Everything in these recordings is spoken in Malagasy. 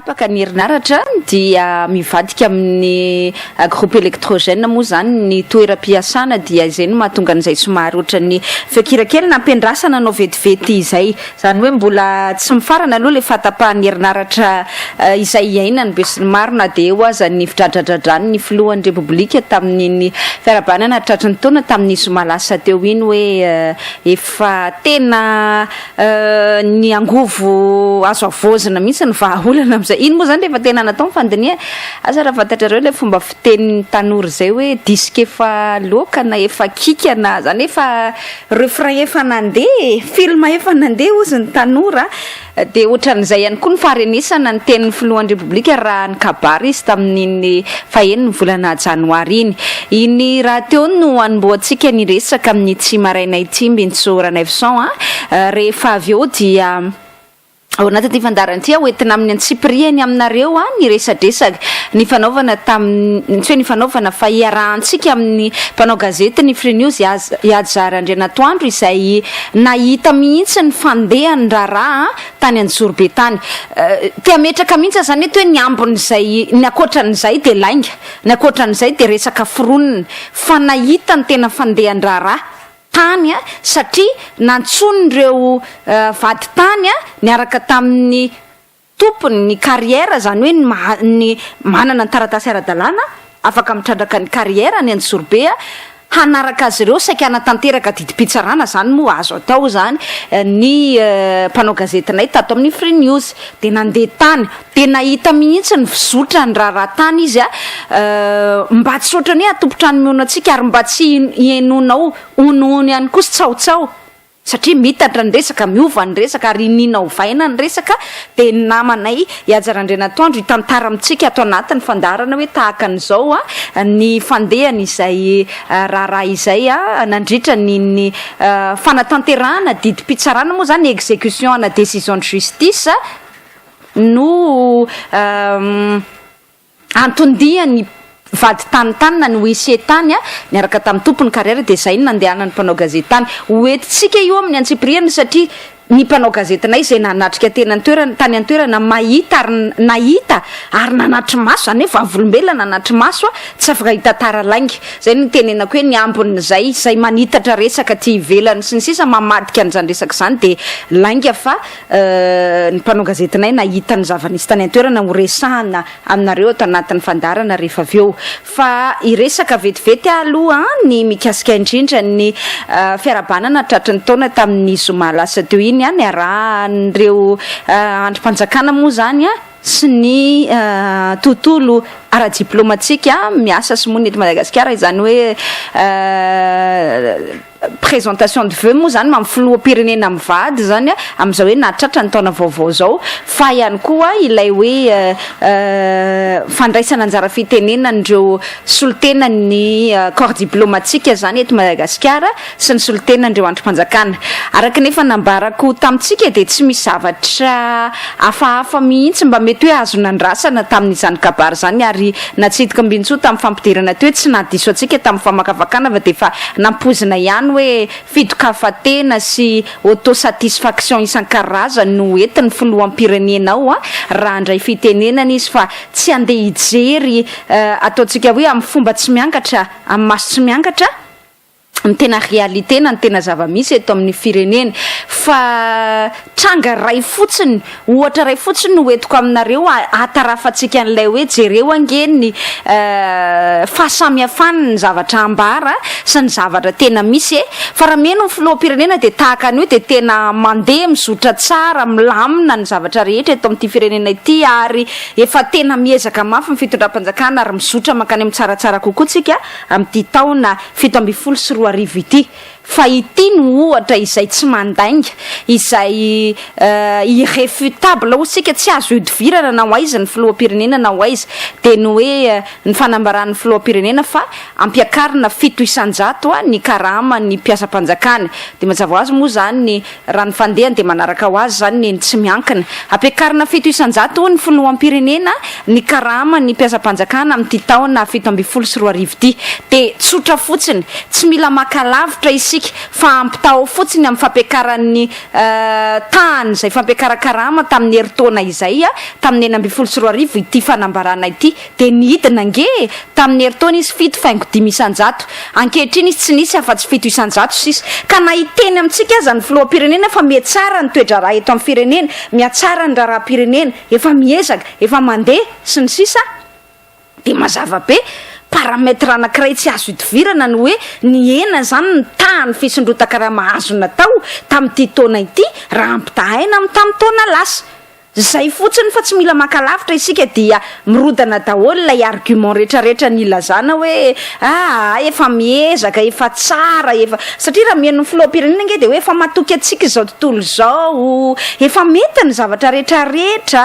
tapaka ny herinaratra dia mivadika amin'ny groupe électrogène moa izany ny toeram-piasana, dia izay no mahatonga an'izay somary ohatran'ny feon-kira kely nampiandrasana anao vetivety izay. Izany hoe mbola tsy mifarana aloha ilay fahatapahan'ny herinaratra izay iainan'ny besinimaro na dia eo aza ny fidradradradran'ny filohan'ny Repoblika tamin'iny fiarahabana nahatratry ny taona tamin'ny zoma lasa teo iny hoe efa tena Ny angovo azo havaozina mihitsy ny vahaolana amin'izay. Iny moa izany rehefa tena natao ny fandinihana, asa raha fantatrareo ilay fomba fitenin'ny tanora izay hoe disque efa loaka na efa kika na izany hoe efa refrain efa nandeha e, film efa nandeha hozy ny tanora. Dia ohatran'izay ihany koa ny faharenesana ny tenin'ny filohan'ny Repoblika raha nikabary izy tamin'iny fahenin'ny volana janoary iny. Iny rahateo no hanombohantsika ny resaka amin'ity maraina ity Mbintsoa Ranaivoson a! Rehefa avy eo dia ao anatin'ity fandaharana ity aho hoentina amin'ny antsipiriany aminareo ny resadresaka nifanaovana tamin'ny, tsy hoe nifanaovana fa iarahantsika amin'ny mpanao gazety ny Free News Ihaja Randrianatoandro izay nahita mihitsy ny fandehan'ny raharaha tany Anjozorobe tany. Te hametraka mihitsy aho izany eto hoe ny ambin'izay, ny ankoatran'izay dia lainga. Ny ankoatran'izay dia resaka foronina fa nahita ny tena fandehan-draharaha tany satria nantsoin'ireo vadintany niaraka tamin'ny tompony ny carrière, izany hoe ny maha ny manana ny taratasy ara-dalàna afaka mitrandraka ny carrière any Anjozorobe hanaraka azy ireo saika hanatanteraka didim-pitsarana izany moa azo atao izany ny mpanao gazetinay tato amin'ny Free News dia nandeha tany dia nahita mihitsy ny fizotra ny raharaha tany izy mba tsy ohatran'ny hoe tompon-trano mihono antsika ary mba tsy hihainoanao honohono ihany koa sy tsahotsao Satria mitatra ny resaka, miova ny resaka ary iniana ovaina ny resaka dia ny namanay i Haja Randrianatoandro hitantara amintsika ato anatin'ny fandaharana hoe tahaka an'izao ny fandehany izay raharaha izay nandritra ny ny fanatanterahana didim-pitsarana moa izany exécution ana décision de justice no Anton-dia ny vadintany tany na ny huissier tany niaraka tamin'ny tompony carrière dia izay no nandehanan'ny mpanao gazety tany. Ho entintsika io amin'ny antsipiriany satria ny mpanao gazetinay izay nanatrika tena an-toerana tany an-toerana mahita ary nahita ary nanatri-maso, izany hoe vavolombelona nanatri-maso tsy afaka hitantara lainga. Izay no itenenako hoe ny ambin'izay izay manitatra resaka aty ivelany sy ny sisa mamadika an'izany resaka izany dia lainga fa ny mpanao gazetinay nahita ny zava-nisy tany an-toerana ho resahana aminareo ato anatin'ny fandaharana rehefa avy eo. Fa hiresaka vetivety aho aloha ny mikasika indrindra ny fiarahabanana tratry ny taona tamin'ny zoma lasa teo iny, niarahan'ireo andrim-panjakana moa izany sy ny tontolo ara-diplaomatika miasa sy monina eto Madagasikara, izany hoe Présentation de vœux moa zany amin'ny filoham-pirenena mivady zany amin'izao hoe nahatratra ny taona vaovao izao fa ihany koa ilay hoe fandraisana anjara fitenenan'ireo solontenan'ny corps diplomatique zany eto Madagasikara sy ny solontenan'ireo andrim-panjakana. Araka ny efa nambarako tamintsika dia tsy misy zavatra hafahafa mihitsy mba mety hoe azo nandrasana tamin'izany kabary izany ary natsidika Mbintsoa tamin'ny fampidirana teo tsy nahadiso antsika tamin'ny famakafakana fa dia efa nampoizina ihany hoe fidokafa-tena sy auto-satisfaction isan-karazany no entin'ny filoham-pirenena ao raha handray fitenenana izy fa tsy handeha hijery ataontsika hoe amin'ny fomba tsy miangatra amin'ny maso tsy miangatra ny tena réalité na ny tena zava-misy eto amin'ny firenena fa tranga iray fotsiny, ohatra iray fotsiny no entiko aminareo hahatarafantsika an'ilay hoe jereo ange ny fahasamihafany ny zavatra ambara sy ny zavatra tena misy e! Fa raha mino ny filoham-pirenena dia tahaka an'io dia tena mandeha mizotra tsara, milamina ny zavatra rehetra eto amin'ity firenena ity ary efa tena miezaka mafy ny fitondram-panjakana ary mizotra mankany amin'ny tsaratsara kokoa tsika amin'ity taona 2017 ity fa ity no ohatra izay tsy mandainga, izay irrefutable hoy isika, tsy azo ihodivirana na ho aiza ny filoham-pirenena na ho aiza, dia ny hoe ny fanambaran'ny filoham-pirenena fa ampiakarina 7% ny karaman'ny mpiasam-panjakana, dia mazava ho azy moa izany ny Raha ny fandehany dia manaraka ho azy izany ny tsy miankina. Ampiakarina 7% hoy ny filoham-pirenena ny karaman'ny mpiasam-panjakana amin'ity taona 2017 ity. Dia tsotra fotsiny, tsy mila maka lavitra isika. isika fa ampitahao fotsiny amin'ny fampiakaran'ny tahan'izay fampiakaran-karama tamin'ny herintaona izay tamin'ny 2016 ity fanambarana ity. Dia nidina ange e! Tamin'ny herintaona izy 7,5%. Ankehitriny izy tsy nisy afa-tsy 7% sisa. Ka na hiteny amintsika aza ny filoham-pirenena fa mihatsara ny toe-draharaha eto amin'ny firenena, mihatsara ny raharaham-pirenena, efa miezaka, efa mandeha, sy ny sisa dia mazava be, paramètre anankiray tsy azo idivirana ny hoe nihena izany ny tahan'ny fisondrotan-karama azo natao tamin'ity taona ity raha ampitahaina amin'ny tamin'ny taona lasa. Zay fotsiny fa tsy mila maka lavitra isika dia mirodana daholo ilay argument retraretra nilazana hoe aa efa miezaka, efa tsara, efa. Satria raha mihaino ny filoham-pirenena ange dia hoe efa matoky antsika izao tontolo izao, efa mety ny zavatra retraretra,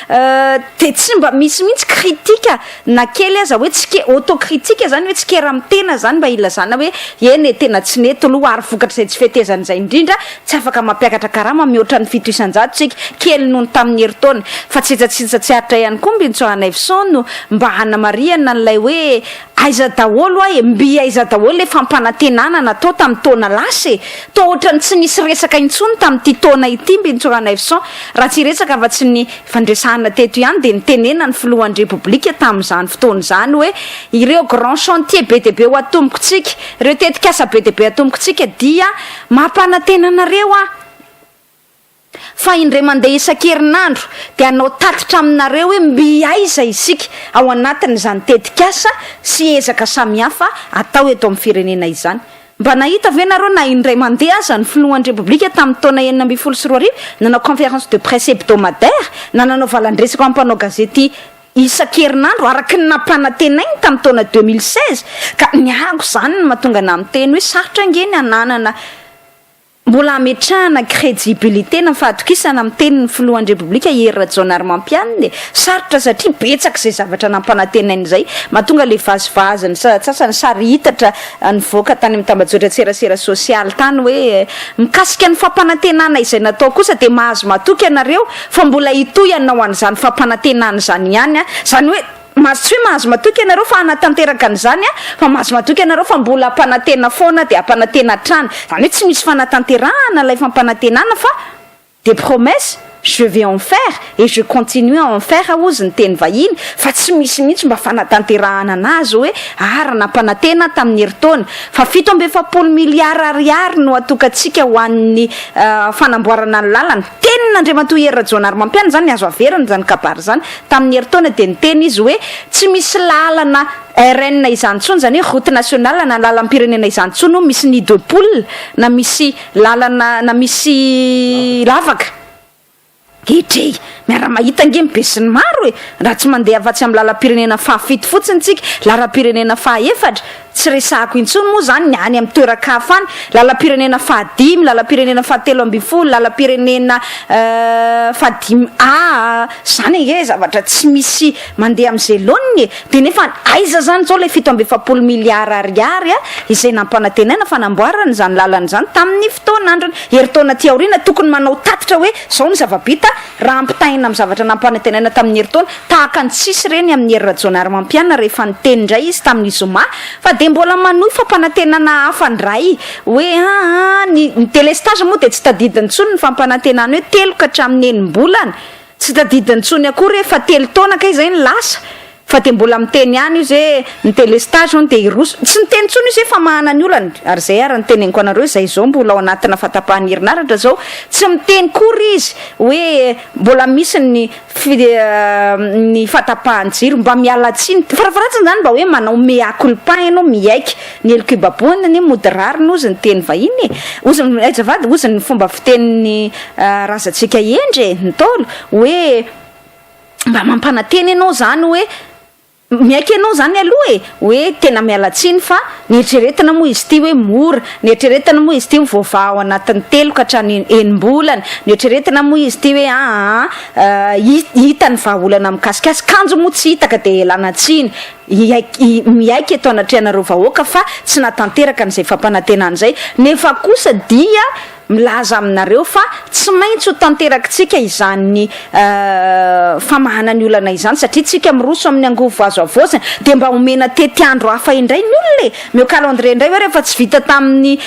dia tsy mba misy mihitsy critique na kely aza hoe tsike, autocritique zany hoe tsikera amin'ny tena zany mba hilazana hoe eny e tena tsy nety aloha ary vokatr'izay tsy fetezana izay indrindra tsy afaka mampiakatra karama mihoatra ny 7% tsika, kely noho ny tamin'ny herintaona. Fa tsitsatsitsa tsy aritra ihany koa Mbintsou Ranaivoson no mba hanamarihana an'ilay hoe aiza daholo hoa e, mby aiza daholo ilay fampanantenana natao tamin'ny taona lasa e? Toa ohatran'ny tsy nisy resaka intsony tamin'ity taona ity Mbintsou Ranaivoson, raha tsy hiresaka afa-tsy ny Fandresahana teto ihany dia nitenena ny filohan'ny Repoblika tamin'izany fotoana izany hoe ireo grand chantier be dia be ho atombokontsika, ireo tetikasa be dia be atombokontsika dia mampanantena anareo aho fa indray mandeha isan-kerinandro dia hanao tatitra aminareo hoe mby aiza isika ao anatin'izany tetikasa sy ezaka samihafa atao eto amin'ny firenena izany. Mba nahita ve nareo na indray mandeha aza ny filohan'ny Repoblika tamin'ny taona 2016 nanao conférence de presse hebdomadaire na nanao valan-dresaka ho an'ny mpanao gazety isan-kerinandro araka ny nampanantenainy tamin'ny taona 2016? Ka ny ahako izany no mahatonga anah miteny hoe sarotra ange ny hananana Mbola hametrahana crédibilité na fahatokisana amin'ny tenin'ny filohan'ny Repoblika Hery Rajaonarimampianina e! Sarotra satria betsaka izay zavatra nampanantenaina izay. Mahatonga ilay vazivazy ny sasany sary hitatra nivoaka tany amin'ny tambajotran-tserasera sosialy tany hoe mikasika ny fampanantenana izay natao kosa dia mahazo matoky ianareo fa mbola hitohy hanao an'izany fampanantenana izany ihany aho. Izany hoe Mahazo tsy hoe mahazo matoky ianareo fa hanatanteraka an'izany aho, fa mahazo matoky ianareo fa mbola hampanantena foana dia hampanantena hatrany. Izany hoe tsy misy fanatanterahana ilay fampanantenana fa des promesses, je vais en faire et je continue à en faire hozy ny teny vahiny, fa tsy misy mihitsy mba fanatanterahana anazy hoe ah raha nampanantena aho tamin'ny herintaona fa 47 miliara ariary no atokantsika ho an'ny fanamboarana ny lalana. Tenin'Andriamatoa Hery Rajaonarimampianina izany, azo averina izany kabary izany. Tamin'ny herintaona dia niteny izy hoe tsy misy lalana RN izany intsony, izany hoe route nationale na lalam-pirenena izany intsony hono misy nid de poule na misy lalana na misy lavaka. Edrey! Miara-mahita ange ny besinimaro e! Raha tsy mandeha afa-tsy amin'ny lalam-pirenena fahafito fotsiny tsika, lalam-pirenena fahaefatra, Tsy resahako intsony moa izany ny any amin'ny toeran-kafa any, lalam-pirenena fahadimy, lalam-pirenena fahatelo ambin'ny folo, lalam-pirenena fahadimy A, izany ange zavatra tsy misy mandeha amin'izay laoniny e! Dia nefa aiza izany izao ilay 47 miliara ariary izay nampanantenaina fanamboarana izany lalana izany tamin'ny fotoan'androny? Herintaona aty aoriana tokony manao tatitra hoe izao ny zava-bita raha ampitahaina amin'ny zavatra nampanantenaina tamin'ny herintaona, tahaka ny tsisy ireny amin'i Hery Rajaonarimampianina rehefa niteny indray izy tamin'ny zoma fa dia mbola manohy fampanantenana hafa indray hoe aa ny ny délestage moa dia tsy tadidiny intsony ny fampanantenana hoe telo ka hatramin'ny enim-bolana, tsy tadidiny intsony akory hoe efa 3 taona kay izay ny lasa fa dia mbola miteny ihany izy hoe ny délestage hono dia hiroso, tsy niteny intsony izy hoe famahana ny olana, ary izay ary no teneniko anareo izay izao mbola ao anatina fahatapahan'ny herinaratra izao, tsy miteny kory izy hoe mbola misy ny ny fahatapahan'ny jiro, mba miala tsiny, farafaharatsiny izany mba hoe manao mea culpa ianao miaiky ny heloka ibabohana anie mody rariny hozy ny teny vahiny e, hozy ny azafady hozy ny fomba fitenin'ny razantsika hendry e, ny Ntaolo hoe. Mba mampanantena ianao izany hoe, miaiky ianao izany aloha e, hoe tena miala tsiny fa nieritreretina moa izy ity hoe mora, nieritreretina moa izy ity ho voavaha ao anatin'ny telo ka hatrany enim-bolana, nieritreretina moa izy ity hoe aa hita ny vahaolana mikasika azy, kanjo moa tsy hita ka dia ialana tsiny, hiaiky, miaiky eto anatrehanareo vahoaka fa tsy nahatanteraka an'izay fampanantenana izay, nefa kosa dia. milaza aminareo fa tsy maintsy ho tanterakitsika izany famahana ny olana izany satria tsika miroso amin'ny angovo azo havaozina, dia mba omena tetiandro hafa indray ny olona e! Omeo calendrier indray hoe rehefa tsy vita tamin'ny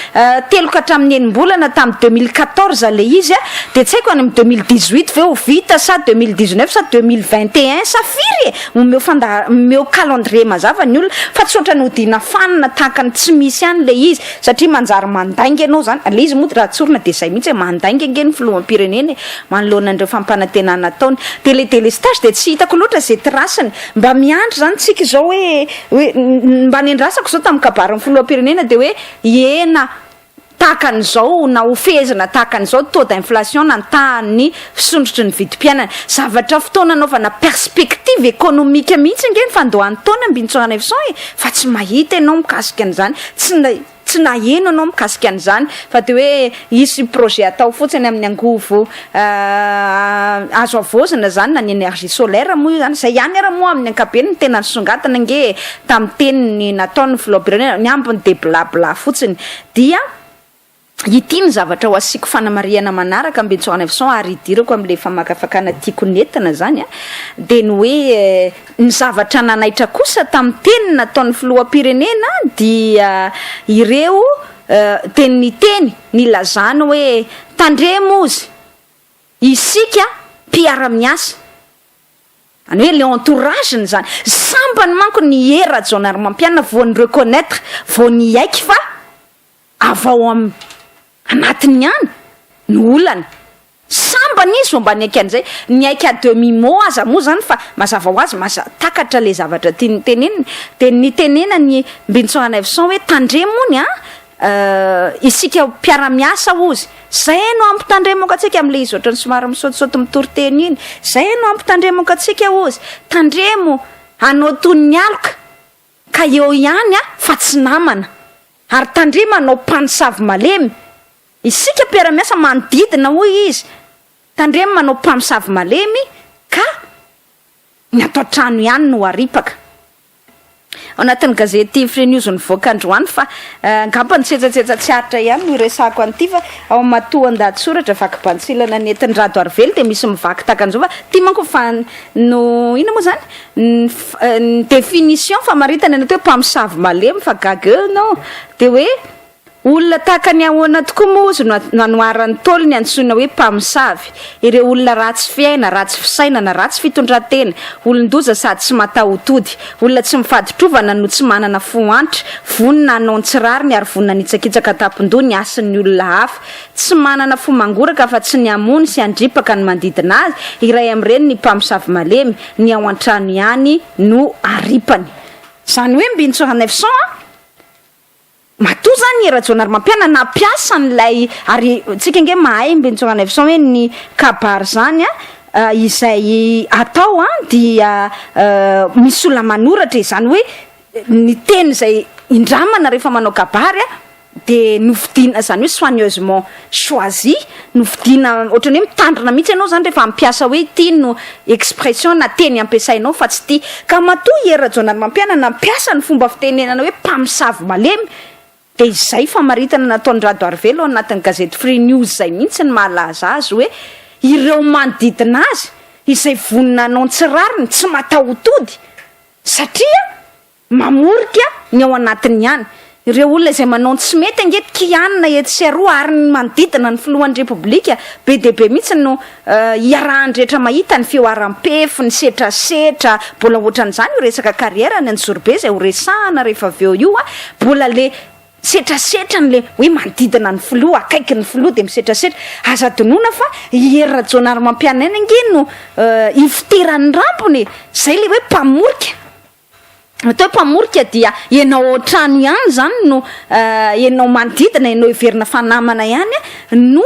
telo ka hatramin'ny enim-bolana tamin'ny 2014 ilay izy dia tsy haiko any amin'ny 2018 ve ho vita sa 2019 sa 2021 sa firy e! Omeo fandaha- omeo calendrier mazava ny olona fa tsy ohatran'ny hodiana fanina tahaka ny tsy misy any ilay izy satria manjary mandainga ianao izany, ilay izy moa raha tsorina dia izay mihitsy e, mandainga ange ny filoham-pirenena e, manoloana an'ireo fampanantenana ataony. Dia ilay délestage dia tsy hitako loatra izay traceny. Mba miandry izany tsika izao hoe hoe mba nendrasako izao tamin'ny kabarin'ny filoham-pirenena dia hoe hihena tahaka an'izao na ho fehezina tahaka an'izao taux d'inflation na ny tahan'ny fisondrotry ny vidim-piainana. Zavatra fotoana anaovana perspective économique mihitsy ange ny fandoahan'ny taona Mbintsonganefson e! Fa tsy mahita ianao mikasika an'izany. Tsy tsy naheno ianao mikasika an'izany fa dia hoe hisy projet atao fotsiny amin'ny angovo azo havaozina izany na ny énergie solaire moa io izany. Izay ihany ary moa amin'ny ankapobeny no tena nisongadina ange e, tamin'ny teniny nataon'ny filoham-pirenena, ny ambiny dia bla bla fotsiny. Dia ity ny zavatra ho asiako fanamarihana manaraka Mbintsonganefson ary hidirako amin'ilay famakafakana tiako nentina izany a, dia ny hoe ny zavatra nanaitra kosa tamin'ny teny nataon'ny filoham-pirenena dia ireo dia ny teny nilazany hoe tandremo ozy isika mpiara-miasa, izany hoe le entourage-ny izany, sambany manko ny Hery Rajaonarimampianina vao ni-reconnaitre, vao niaiky fa avy ao am anatiny ihany no olana. Sambany izy vao mba niaiky an'izay. Niaiky à demi mot aza moa izany fa mazava ho azy maza takatra ilay zavatra tiany tenenina. Dia nitenenan'i Mbintsonganaivoson hoe tandremo hono an, isika mpiara-miasa hozy. Izay no ampitandremako antsika amin'ilay izy ohatran'ny somary misaotisaoty mitory teny iny. Izay no ampitandremako antsika hozy. Tandremo hanao toy ny aloka. Ka eo ihany aho fa tsy namana. Ary tandremo hanao mpanosavy malemy. Isika mpiara-miasa manodidina hoy izy. Tandremo manao mpamosavy malemy ka ny ato an-trano ihany no aripaka. Ao anatin'ny gazety Free News nivoaka androany fa angamba ny tsetsatsetsa tsy aritra ihany no iresahako an'ity fa ao amin'ny matoan-dahatsoratra vaky bantsilana nentin'i Rado Arivelo dia misy mivaky tahaka an'izao fa ity manko fa no inona moa izany? Ny ny définition famaritana ny atao hoe mpamosavy malemy fa gaga eo ianao dia hoe olona tahaka ny ahoana tokoa moa ozy no anoharan'ny Ntaolo ny antsoina hoe mpamosavy? Ireo olona ratsy fiaina, ratsy fisainana, ratsy fitondran-tena, olon-doza sady tsy mataho-tody, olona tsy mifaditrovana no tsy manana fo antra, vonona hanao ny tsy rariny ary vonona hanitsakitsaka an-tampon-doha ny hasin'ny olona hafa, Tsy manana fo mangoraka afa-tsy ny hamono sy handripaka ny manodidina azy, iray amin'ireny ny mpamosavy malemy, ny ao an-trano ihany no aripany. Izany hoe Mbintsora Nefson a! Matoa izany i Rajaonarimampianina nampiasa an'ilay, ary tsika ange mahay Mbintsora Nefson hoe ny kabary izany a, izay atao a dia misy olona manoratra e, izany hoe ny teny izay indramana rehefa manao kabary a, dia nofidiana, izany hoe soigneusement choisi, nofidiana ohatran'ny hoe mitandrina mihitsy ianao izany rehefa hampiasa hoe ity no expression na teny ampiasainao fa tsy ity. Ka matoa i Hery Rajaonarimampianina nampiasa ny fomba fitenenana hoe mpamosavy malemy dia izay famaritana nataon'i Rado Arivelo ao anatin'ny gazety Free News izay mihitsy no mahalaza azy hoe ireo manodidina azy izay vonona hanao ny tsy rariny, tsy mataho-tody satria Mamorika ny ao anatiny ihany. Ireo olona izay manao ny tsy mety ange kianina etsy sy aroa ary ny manodidina ny filohan'ny Repoblika be dia be mihitsy no iarahan'ny rehetra mahita ny fihoaram-pefy, ny setrasetra, mbola ohatran'izany io resaka carrière any Anjozorobe izay ho resahana rehefa avy eo io a, mbola le setrasetra ny le hoe manodidina ny filoha, akaiky ny filoha dia misetrasetra. Aza adinoina fa i Hery Rajaonarimampianina ange no ifoteran'ny rambony e, izay le hoe mpamorika. Atao hoe mpamorika dia ianao ao an-trano ihany izany no ianao manodidina, ianao heverina fa namana ihany no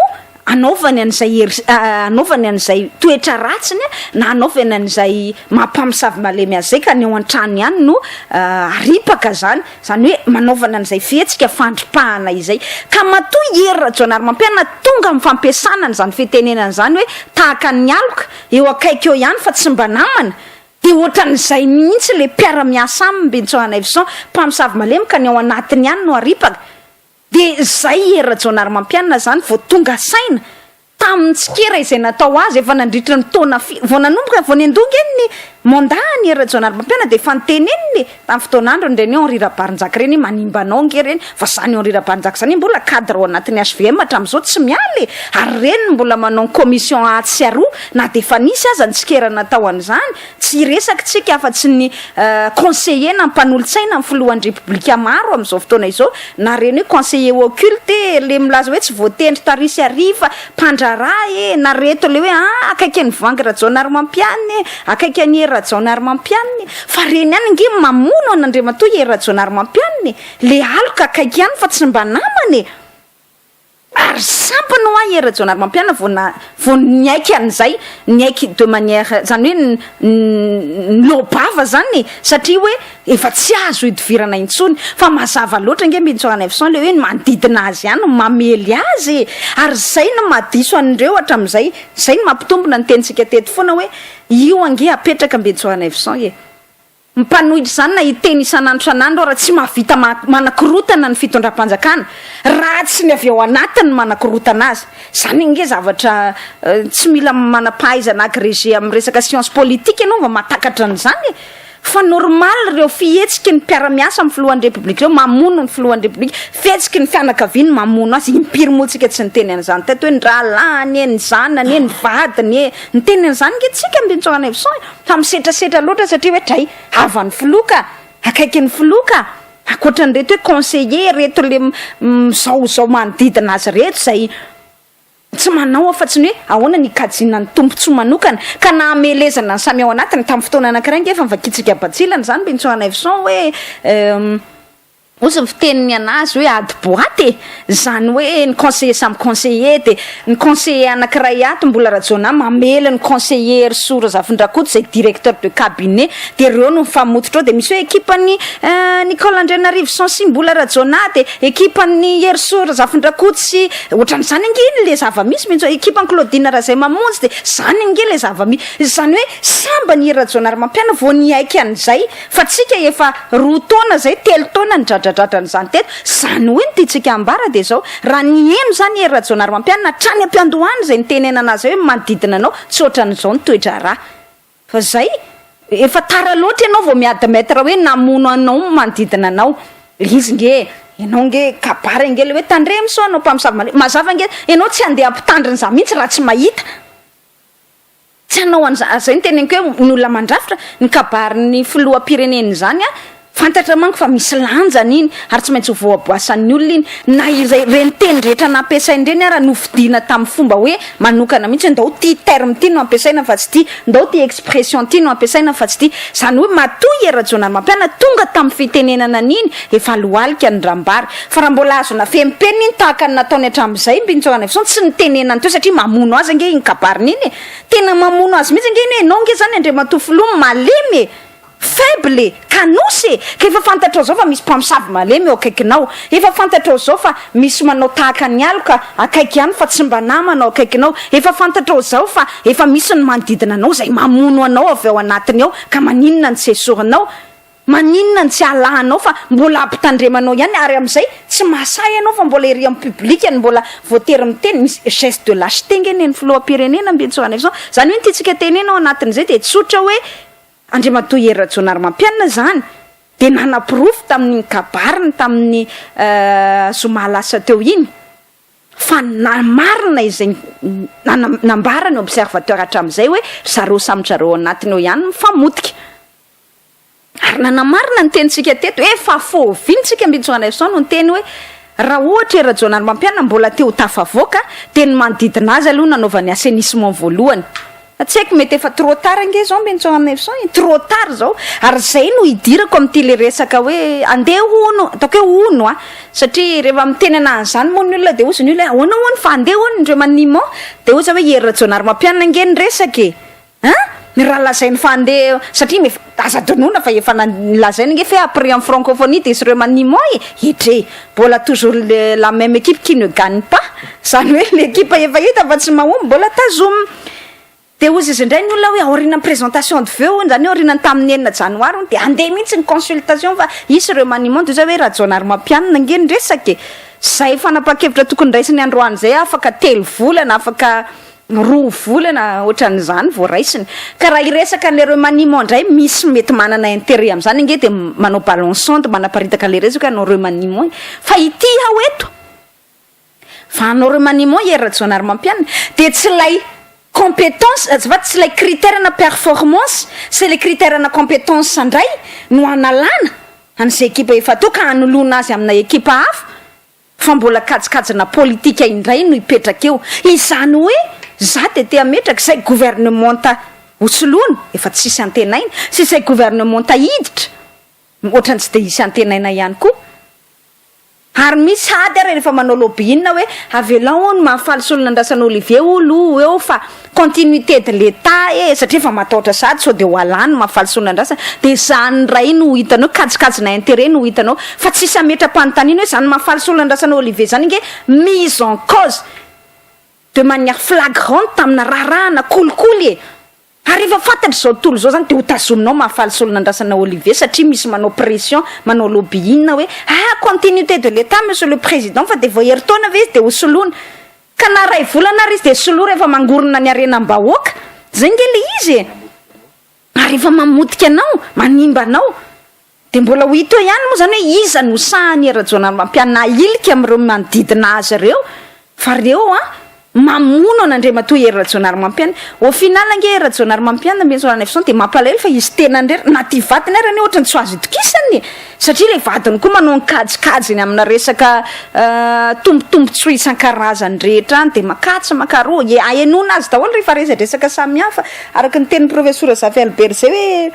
anaovany an'izay hery anaovany an'izay toetra ratsiny na anaovany an'izay mampamosavy malemy azy izay ka ny ao an-trano ihany no aripaka izany, izany hoe manaovana an'izay fihetsika fandripahana izay. Ka matoa i Hery Rajaonarimampianina tonga amin'ny fampiasana an'izany fitenenana izany hoe tahaka ny aloka eo akaiky eo ihany fa tsy mba namana Dia ohatran'izay mihitsy ilay mpiara-miasa aminy Mbintsonanaivoson, mpamosavy malemy ka ny ao anatiny ihany no aripaka. Dia zay i Hery Rajaonarimampianina zany vao tonga saina tamin'ny tsikera izay natao azy efa nandritra ny taona fi, vao nanomboka, vao niandoha ange ny mandat an'i Hery Rajaonarimampianina dia efa niteneniny e, tamin'ny fotoan'androny ireny hoe Henri Rabarinjaka ireny hoe manimba anao ange ireny, fa zany Henri Rabarinjaka zany mbola cadre ao anatin'ny HVM hatramin'izao tsy miala e, ary ireny no mbola manao ny commission atsy sy aroa na dia efa nisy aza ny tsikera natao an'izany. Tsy hiresaka tsika afa-tsy ny conseiller na mpanolotsaina ny filohan'ny repoblika maro amin'izao fotoana izao, na ireny hoe conseiller occulte e, le milaza hoe tsy voatendry tary sy ary fa mpandraharaha e, na reto le hoe ah akaiky an'i Voahangy Rajaonarimampianina e, akaiky an'i Hery Rajaonarimampianina e, fa reny ihany ange mamono an'Andriamatoa Hery Rajaonarimampianina e, le aloka akaiky ihany fa tsy mba namana e. Ary sampany hoa i Hery Rajaonarimampianina vao na vao niaiky an'izay, niaiky de manière zany hoe niloa-bava zany e, satria hoe efa tsy azo idivirana intsony. Fa mazava loatra ange Mbinintsoa Ranaivoson le hoe ny manodidina azy ihany no mamely azy e! Ary zay no mahadiso an'ireo hatramin'izay, zay no mampitombina ny tenintsika teto foana hoe io ange apetraka Mbinintsoa Ranaivoson e! Mpanohitra izany na hiteny isan'andro isan'andro ara tsy mahavita manakorotana ny fitondram-panjakana raha tsy ny avy ao anatiny no manakorotana azy. Izany ange zavatra tsy mila manam-pahaizana agrégé amin'ny resaka science politique ianao vao mahatakatra an'izany e! Fa normal ireo fihetsiky ny mpiara-miasa amin'ny filohan'ny Repoblika ireo mamono ny filohan'ny Repoblika, fihetsiky ny fianakaviany mamono azy, impiry moa tsika tsy niteny an'izany teto hoe ny rahalahiny e, ny zanany e, ny vadiny e, niteny an'izany ange tsika Mbinintsoanaivoson e! Fa misetrasetra loatra satria hoe dray havan'ny filoha ka, akaikin'ny filoha ka, ankoatran'ireto hoe conseiller reto le mizaozao manodidina azy reto izay tsy manao afa-tsy ny hoe ahoana ny hikajiana ny tombontsoa manokana ka na hamelezana ny samy ao anatiny, tamin'ny fotoana anankiray ange efa novakintsika batsilana izany Mbinintsoanaivoson hoe Ozy ny fiteniny anazy hoe ady boite e! Zany hoe ny conseiller samy conseiller de ny conseiller anakiray ato Mbola Rajaonah mamely ny conseiller Herisoa Razafindrakoto izay directeur de cabinet de reo no mifamototra ao de misy hoe ekipan'i Nicole Andrianarivoson sy Mbola Rajaonah de ekipan'i Herisoa Razafindrakoto sy ohatran'izany ange iny le zava-misy mihitsy ekipan'i Claudine Razaimamonjy de zany ange le zava-misy zany hoe sambany i Hery Rajaonarimampianina vao niaiky an'izay Fa tsika efa roa taona zay, telo taona nidradradradra an'izany teto, zany hoe ny tiantsika ambara dia zao, raha niheno zany Hery Rajaonarimampianina hatrany am-piandohana izay nitenenana azy hoe manodidina anao tsy ohatran'izao ny toe-draharaha. Fa zay, efa tara loatra ianao vao mi-admettre hoe namono anao ny manodidina anao. Izy nge, ianao nge kabary ange le hoe tandremo sao hanao mpamosavy malemy, mazava nge, ianao tsy handeha hampitandrina za mihitsy raha tsy mahita. Tsy hanao an'izany, ary izay no teneniko hoe ny olona mandrafitra, ny kabarin'ny filoham-pirenena izany an, fantatra manko fa misy lanjany iny, ary tsy maintsy ho voaboasan'ny olona iny, na izay ireny teny rehetra nampiasainy ireny ara nofidiana tamin'ny fomba hoe manokana mihitsy hoe ndao ity terme ity no ampiasaina fa tsy ity, ndao ity expression ity no ampiasaina fa tsy ity, izany hoe matoa i Hery Rajaonarimampianina tonga tamin'ny fitenenana an'iny efa lohalika ny rambary, fa raha mbola azo nafenimpenina iny tahaka ny nataony hatramin'izay Mbinintsoanaivoson tsy nitenenany teo satria mamono azy ange iny kabariny iny e! Tena mamono azy mihitsy ange iny hoe enao ange zany Andriamatoa Filoha malemy e! Faible e! Kanosa e! Ka efa fantatrao zao fa misy mpamosavy malemy eo akaikinao, efa fantatrao zao fa misy manao tahaka ny aloka akaiky ihany fa tsy mba namana ao akaikinao, efa fantatrao zao fa efa misy ny manodidina anao izay mamono anao avy ao anatiny ao ka maninona no tsy esorinao? Maninona no tsy alahanao fa mbola ampitandremanao ihany ary amin'izay tsy mahasahy ianao fa mbola ery amin'ny public no mbola voatery miteny, misy geste de lâcheté nge nen'ny filoham-pirenena Mbinintsoanaivoson, izany hoe ny tiantsika tenena ao anatin'izay dia tsotra hoe Andriamatoa Hery Rajaonarimampianina izany dia nanaporofo tamin'iny kabariny tamin'ny zoma lasa teo iny fa namarina izay nambaran'ny observateur hatramin'izay hoe ry zareo samy zareo ao anatiny ao ihany mifamotika. Ary nanamarina ny tenintsika teto, efa fôviny tsika Mbinintsoanaivoson no niteny hoe raha ohatra i Rajaonarimampianina mbola te ho tafavoaka dia ny manodidina azy aloha nanaovany assainissement voalohany. Fa tsy haiko mety efa trop tard ange izao Mbinintsoanaivoson e, trop tard izao. Ary izay no hidirako amin'ity le resaka hoe andeha hono, ataoko hoe hono a, satria rehefa miteny anah an'izany moa ny olona dia hozy ny olona hoe ahoana hono fa andeha hono ny remaniement, dia hoy za hoe i Hery Rajaonarimampianina ange ny resaka e. Hein? Ny raha lazainy fa andeha satria efa aza adinoina fa efa lazainy nge fe après en francophonie dia sy remaniement e! Edrey! Mbola toujours la même équipe qui ne gagne pas, zany hoe l'équipe efa hita fa tsy mahomby mbola tazomina. Dia hozy izy indray ny olona hoe aorianan'ny présentation de vœux hono, zany hoe aorianan'ny tamin'ny enina janoary hono dia andeha mihitsy ny consultation fa hisy remaniement, dia zay hoe Rajaonarimampianina nge ny resaka e! Zay fanapahan-kevitra tokony raisiny androany zay afaka 3 volana, afaka 2 volana ohatran'izany vao raisiny. Ka raha hiresaka an'le remaniement indray, misy mety manana intérêt am'izany ange, de manao ballon sonde, manaparitaka an'le resaka hanao remaniement. Fa ity aho eto, fa hanao remaniement Hery Rajaonarimampianina, de tsy lay compétence, azafady, tsy lay critère na performance, c'est le critère na compétence indray no analana an'izay ekipa efa to ka hanoloana azy amina ekipa hafa, fa mbola kajikajina politika indray no hipetraka eo. Izany hoe za de te ametraka zay gouvernementa hosoloana efa tsisy antenaina, sy zay gouvernementa hiditra ohatrany tsy de hisy antenaina ihany koa. Ary misy ady ary rehefa manao lobbying hoe avelao no Mahafaly Solonandrasana Olivier olo eo fa continuité de l'État e, satria efa matahotra sady sao de ho alany Mahafaly Solonandrasana. De zany ray no hitanao, kajikajina intérêt no hitanao, fa tsisy ametra-panontaniana hoe zany Mahafaly Solonandrasana Olivier zany nge mise en cause de manière flagrante tamina raharahana kolikoly e. Ary efa fantatry zao tontolo zao zany, de ho tazominao Mahafaly Solonandrasana Olivier satria misy manao pression, manao lobbying hoe ah, continuité de l'État, monsieur le président, fa de vao herintaona ve izy de ho soloana, ka na ray volana ary izy de soloa rehefa mangorona ny arenam-bahoaka zay nge le izy e. Ary efa mamotika anao, manimba anao, de mbola ho hita eo ihany moa zany hoe iza no sahany Rajaonarimampianina ilika am'ireo manodidina azy reo, fa reo a mamono an'Andriamatoa Hery Rajaonarimampianina. Au final ange Hery Rajaonarimampianina miensoranefson de mampalahelo fa izy tena ndrery na ty vadiny ary any ohatrany tsy ho azo itokisany, satria le vadiny koa manao nkajikajiny amina resaka tombotombotsoa isan-karazany rehetra any, de makatsy makaroa e ahenona azy daholo rehefa resadresaka samihafa, araka ny tenin'ny professeur Zafy Albert zay hoe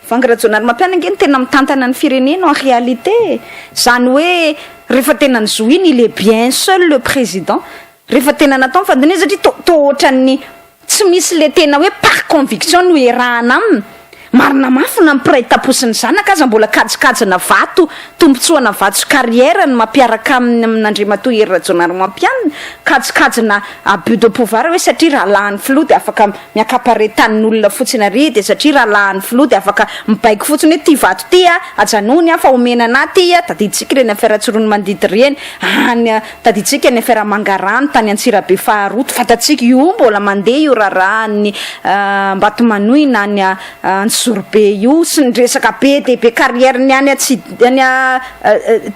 Vangy Rajaonarimampianina ange ny tena mitantana ny firenena en réalité. Zany hoe rehefa tena nyzo iny, il est bien seul le président rehefa tena natao fandini, satria to ohatran'ny tsy misy le tena hoe par conviction no erahana aminy. Marina mafy na mpiray taposiny zanaka aza mbola kajikajina vato, tombontsoana vato sy carrière ny mampiaraka aminy amin'Andriamatoa Hery Rajaonarimampianina, kajikajina abus de pouvoir hoe satria raha lahany filoha de afaka miaccaparer tanin'olona fotsiny ary, de satria raha lahany filoha de afaka mibaiko fotsiny hoe ty vato ty a ajanony a fa omena ana ty a. Tadiditsika reny affaire Tsiroanomandidy reny any, tadiditsika ny affaire Mangarano tany Antsirabe faharoa, fantatsika io mbola mandeha io raharaha Ambatomanoina any Antsorobe io, sy ny resaka be de be carrière ny any atsy any a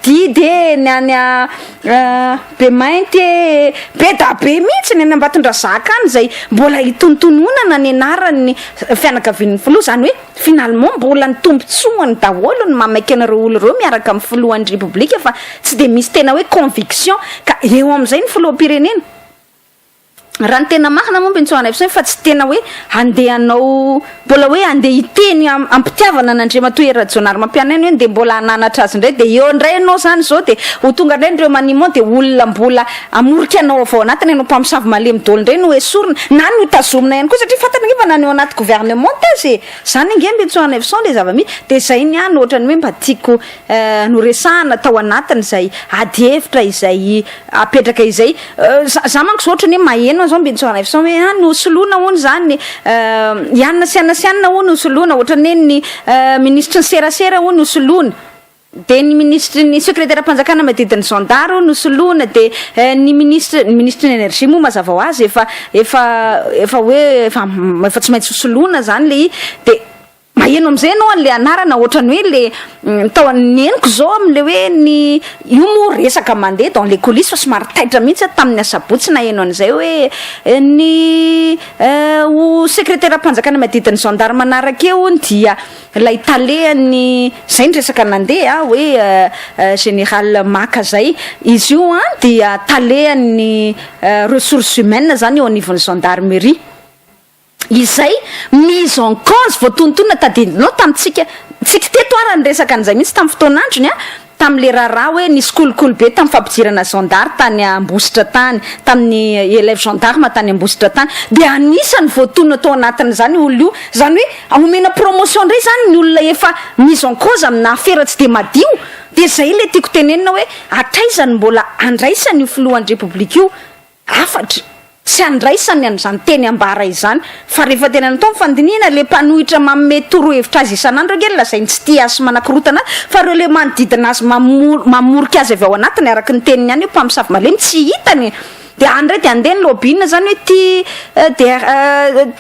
didy e, ny any a be mainty e, be da be mihitsy ny any Ambatondrazaka any zay mbola hitontononana ny anarany fianakavian'ny filoha. Zany hoe finalement mbola ny tombontsoany daholo ny mamaiky anareo olo reo miaraka amin'ny filohan'ny Repoblika, fa tsy de misy tena hoe conviction. Ka eo am'izay ny filoham-pirenena, raha ny tena marina moa mbentsoana fa tsy tena hoe andehanao mbola hoe andeha hiteny ampitiavana an'Andriamatoa Hery Rajaonarimampianina hoe de mbola hananatra azy indray, de eo indray ianao zany zao de ho tonga indray ny remaniement, de olona mbola amorika anao avao anatiny anao mpamosavy malemy daholo indray no esorina na no tazomina ihany koa, satria fantatra ngefa na ny eo anaty gouvernement azy e. Zany ange mbentsoana son le zava-misy, de zay ny any ohatrany hoe mba tiako noresahana tao anatiny zay ady hevitra izay apetraka izay. Za manko zao ohatrany hoe maheno zao mbentsoana son hoe a no soloana hono zany ianina sy anina sy anina hono soloana, ohatrany hoe ny ministre ny serasera hono soloana, de ny ministre ny secrétaire mpanjakana madidiny gendarme no soloana, de ny ministre ny énergie moa mazava ho azy efa hoe efa tsy maintsy hosoloana zany le i. De maheno am'izay anao an'le anarana ohatrany hoe le tao neniko zao am'le hoe ny io moa resaka mandeha dans les coulisses, fa somary taitra mihitsy tamin'ny asabotsy naheno an'izay hoe ny ho secrétaire mpanjakana madidiny gendarme manaraka eo ony dia lay talehany zay ny resaka nandeha hoe général Maka zay izy io a, dia talehany ressources humaines zany eo anivon'ny gendarmerie izay mise en cause voatonontonona. Tadidinao tamitsika tsika teto ara ny resaka an'izay mihitsy tamin'ny fotoan'androny a, tam'le raharaha hoe nisy kolikoly be tamin'ny fampidirana gendarme tany Ambositra tany, tamin'ny élève gendarme tany Ambositra tany, de anisany voatonona tao anatin'izany olo io. Zany hoe omena promotion indray zany ny olona efa mise en cause amina affaire tsy de madio. De zay le tiako tenenina hoe atraizany mbola andraisany io filohan'ny Repoblika io afatra. Tsy andraisany an'izany teny ambara izany fa rehefa tena natao ny fandinihana, le mpanohitra manome torohevitra azy isan'andro ange no lazainy tsy tia azy sy manakorotana azy fa ireo le manodidina azy mamorika azy avy ao anatiny araka ny teniny ihany hoe mpamosavy malemy tsy hitany e! Dia any indray dia andeha ny lobbying zany hoe ity DR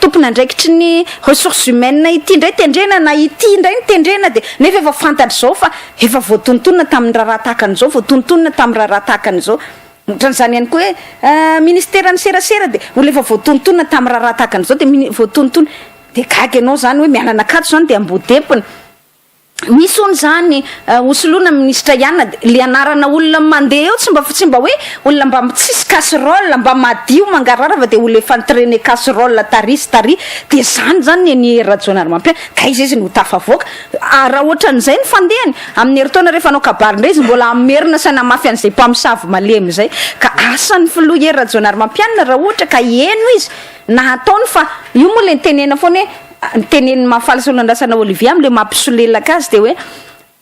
tompon'andraikitry ny ressources humaines ity indray tendrena na ity indray no tendrena dia nefa efa fantatra izao fa efa voatonontonona tamin'ny raharaha tahaka an'izao, voatonontonona tamin'ny raharaha tahaka an'izao. Ohatran'izany ihany koa hoe ministeran'ny serasera dia olona efa voatonontonona tamin'ny raharaha tahaka an'izao dia mini- voatonontonona dia gaga ianao izany hoe miala an'Ankatso izany dia Ambodempona. Misy hono izany hosoloina minisitra ihany dia ilay anarana olona mandeha eo tsy mba tsy mba hoe olona mba tsisy casserole mba madio mangarahara fa dia olona efa ni-trainer casserole tary sy tary dia izany izany ny an'i Hery Rajaonarimampianina ka aiza izy no ho tafavoaka? Ary raha ohatran'izay ny fandehany, amin'ny herintaona rehefa hanao kabary indray izy mbola hamerina sy hanamafy an'izay mpamosavy malemy izay. Ka asan'ny filoha Hery Rajaonarimampianina raha ohatra ka heno izy na hataony fa io moa ilay nitenenana foana hoe nitenenin'i Mahafaly Solonandrasana Olivier amin'ilay mampisolelaka azy dia hoe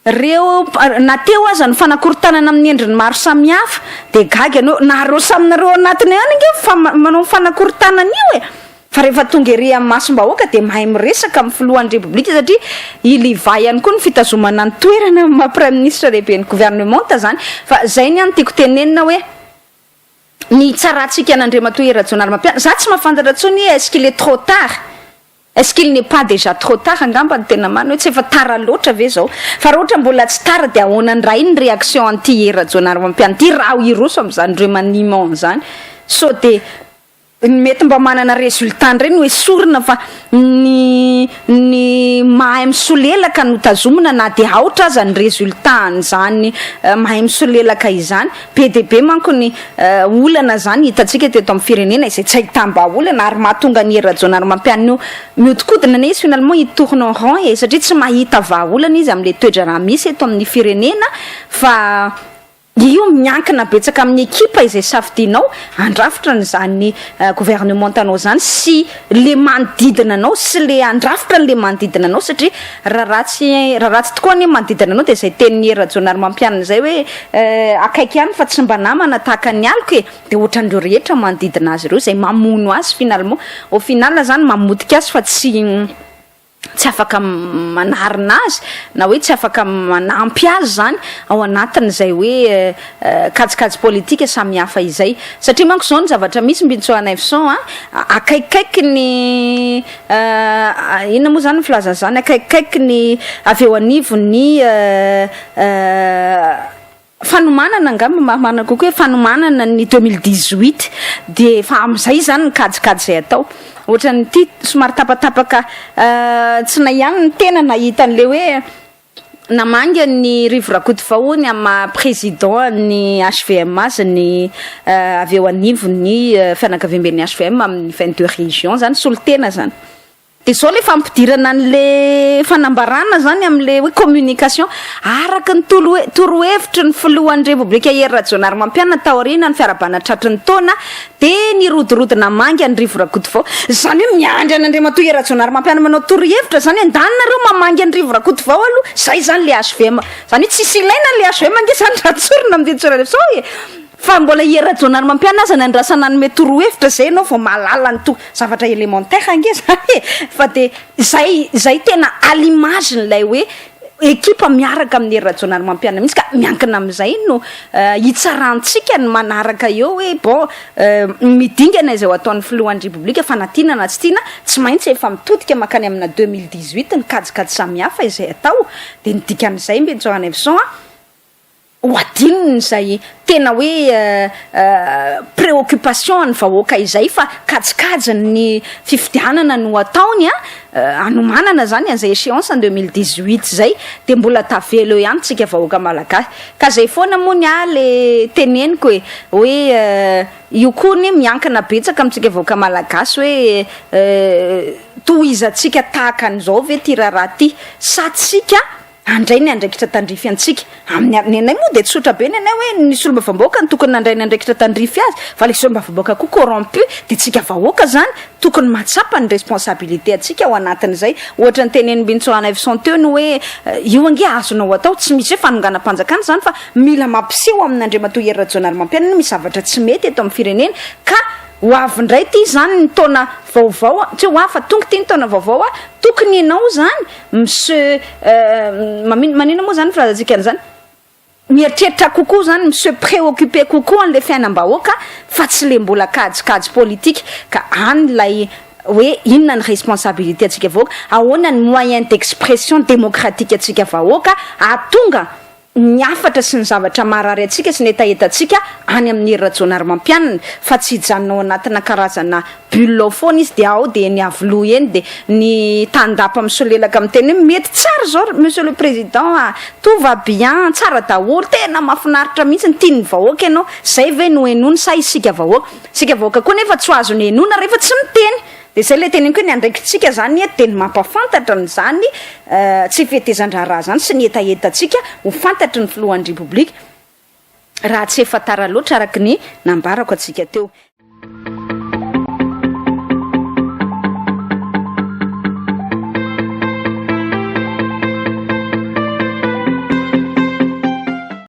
reo na teo aza ny fanakorontanana amin'ny endriny maro samihafa dia gaga ianao nareo samy nareo ao anatiny ihany ange fa manao ny fanakorontanana io e! Fa rehefa tonga ery amin'ny masom-bahoaka dia mahay miresaka amin'ny filohan'ny Repoblika satria il y va ihany koa ny fitazomana ny toerana amin'ny maha praiminisitra lehiben'ny governemanta izany. Fa izay ny ahy no tiako tenenina hoe ny hitsarantsika an'Andriamatoa Hery Rajaonarimampianina, za tsy mahafantatra intsony hoe est-ce qu'il est trop tard? Est-ce qu'il n'est pas déjà trop tard angamba no tena marina hoe tsy efa tara loatra ve izao? Fa raha ohatra mbola tsy tara dia ahoana indray ny réaction an'ity Hery Rajaonarimampianina ity raha hiroso amin'izany remaniement izany? Sao dia Ny mety mba manana résultat indray no esorina fa ny ny mahay misolelaka no tazomina na dia aotra aza ny résultat an'izany mahay misolelaka izany. Be dia be manko ny olana izany hitantsika teto amin'ny firenena izay tsy ahitam-bahaolana ary mahatonga an'i Hery Rajaonarimampianina io mihodinkodina anie izy finalement il tourne en rond e satria tsy mahita vahaolana izy amin'ilay toe-draharaha misy eto amin'ny firenena fa Io miankina betsaka amin'ny ekipa izay safidianao handrafitra an'izany gouvernementanao izany sy le manodidina anao sy le handrafitra an'le manodidina anao satria raha ratsy raha ratsy tokoa anie manodidina anao dia izay tenin'i Hery Rajaonarimampianina izay hoe akaiky ihany fa tsy mba namana tahaka ny aloka e! dia ohatran'ireo rehetra manodidina azy ireo izay mamono azy finalement au final izany mamotika azy fa tsy tsy afaka manarina azy na hoe tsy afaka manampy azy izany ao anatin'izay hoe kajikajy politika samihafa izay. Satria manko izao ny zavatra misy Mbintsoa Naivson a, akaikikaiky ny inona moa izany ny filazana izany, akaikikaiky ny avy eo anivon'ny Fanomanana angamba marimarina kokoa hoe fanomanana ny 2018 dia efa amin'izay izany ny kajikajy izay atao. Ohatran'ity somary tapatapaka tsy nahy ihany ny tena nahita an'ilay hoe namangy an'i Rivo Rakotovao hono amin'ny maha président an'ny HVM azy ny avy eo anivon'ny fianakaviamben'ny HVM amin'ny 22 régions izany, solontena izany. Dia izao ilay fampidirana an'ilay fanambarana izany amin'ilay hoe communication. Araka ny tolohe- torohevitry ny filohan'ny Repoblika Hery Rajaonarimampianina taoriana ny fiarahabana tratry ny taona dia nirodorodo namangy an'i Rivo Rakotovao. Izany hoe miandry an'Andriamatoa Hery Rajaonarimampianina manao torohevitra izany andanina nareo mamangy an'i Rivo Rakotovao aloha. Izay izany ilay HVM. Izany hoe tsisy ilaina ilay HVM ange izany raha tsorina amin'ny teny tsorina sao e! Fa mbola i Hery Rajaonarimampianina aza nandrasana hanome torohevitra zay ianao vao mahalala ny to zavatra élémentaire ange zany e! Fa de zay zay tena à l'image n'ilay hoe ekipa miaraka amin'i Hery Rajaonarimampianina mihitsy ka miankina amin'izay no hitsarantsika ny manaraka eo hoe bon midingana izay ho ataon'ny filohan'ny Repoblika fa na tiana na tsy tiana tsy maintsy efa mitodika mankany amina 2018 ny kajikajy samihafa izay atao de ny dikan'izay Mbinintsoa Ranaivoson a! Ho adinony izay tena hoe préoccupation an'ny vahoaka izay fa kajikajin'ny fifidianana no ataony an, hanomanana izany an'izay échéance en 2018 izay dia mbola tavela eo ihany tsika vahoaka malagasy. Ka izay foana moa ny ahy le teneniko e, hoe io koa anie miankina betsaka amintsika vahoaka malagasy hoe tohizantsika tahaka an'izao ve ity raharaha ity sa tsika Handray ny andraikitra tandrify antsika. Amin'ny ny anay moa dia tsotra be ny anay hoe ny solombavambahoaka no tokony nandray ny andraikitra tandrify azy fa ilay solombavambahoaka koa corrompu dia tsika vahoaka zany tokony mahatsapa ny responsabilité antsika ao anatin'izay. Ohatra ny tenenin'i Mbinintsoa Ranaivoson teo ny hoe io ange azonao atao, tsy misy hoe fanonganam-panjakana izany fa mila mampiseho amin'Andriamatoa Hery Rajaonarimampianina misy zavatra tsy mety eto amin'ny firenena ka. Ho avy indray ity izany ny taona vaovao, tsy hoe ho avy fa tonga ity ny taona vaovao a, tokony ianao izany mi-se maninona moa izany ny filazantsika an'izany? Mieritreritra kokoa izany, mi-se préoccuper kokoa an'ilay fiainam-bahoaka fa tsy ilay mbola kajikajy politika ka any ilay hoe inona ny responsabilité antsika vahoaka, ahoana ny moyen d'expression démocratique antsika vahoaka hahatonga ny hafatra sy ny zavatra maharary antsika sy ny hetahetantsika any amin'i Hery Rajaonarimampianina fa tsy hijanona ao anatina karazana bulle ao foana izy dia ao dia eny Iavoloha eny dia ny tandapa misolelaka miteny hoe mety tsara izao ry monsieur le président a, tout va bien, tsara daholo, tena mahafinaritra mihitsy, tian'ny vahoaka ianao, izay ve no henoina sa isika vahoaka? Isika vahoaka koa nefa tsy ho azony henoina rehefa tsy miteny. Dia izay ilay teneniko hoe ny andraikitsika izany eto dia ny mampafantatra an'izany tsy fetezan-draharaha izany sy ny hetahetantsika ho fantatry ny filohan'ny Repoblika raha tsy efa tara loatra araka ny nambarako antsika teo.